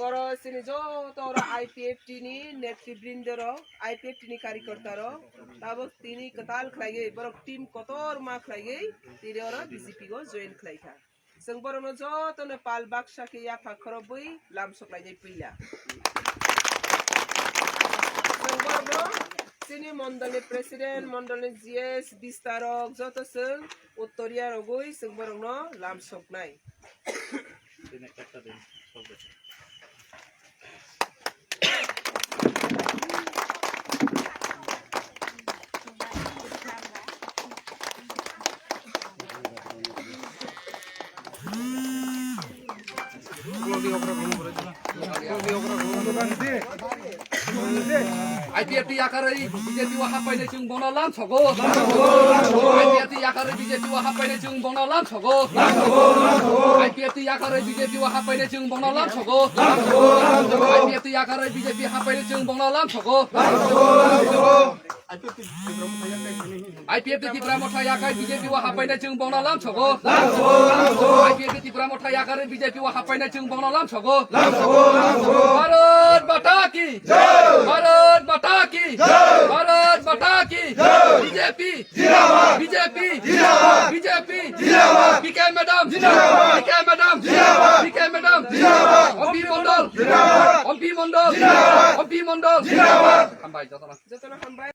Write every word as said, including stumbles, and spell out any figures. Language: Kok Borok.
Oro chini joto oro I P F T ni netribrinda rok, I P F T ni karikorta rok, tabok tini kwtal khlaiwi, borok team kotor ma khlaiwi, tini oro B J P go join khlaikha. Chwng borokno jotono pal baksa khe yapha khorobwi lam soklainai puila. Chwng borokno chini mondolni president, mondolni G S, bistarok joto chwng uttoriya rogwi chwng borokno lam soknai. I P F T yakarwi B J P o hapainai chwng bono lam sogo. I P F T yakarwi B J P o hapainai chwng bono lam sogo. I P F T yakarwi B J P o hapainai chwng bono lam sogo. I P F T yakarwi B J P hapainai chwng bono lam sogo. I P F T Tipra Motha yakarwi B J P o hapainai chwng bono lam sogo. I P F T Tipra Motha yakarwi B J P o hapainai chwng bono lam sogo. Bharat Mata ki! Bharat Mata ki! Bharat Mata ki! B J P! B J P! B J P! B K madam! B K madam! B K madam! Ompi Mondol! Ompi Mondol! Ompi Mondol! Hambai, jotono.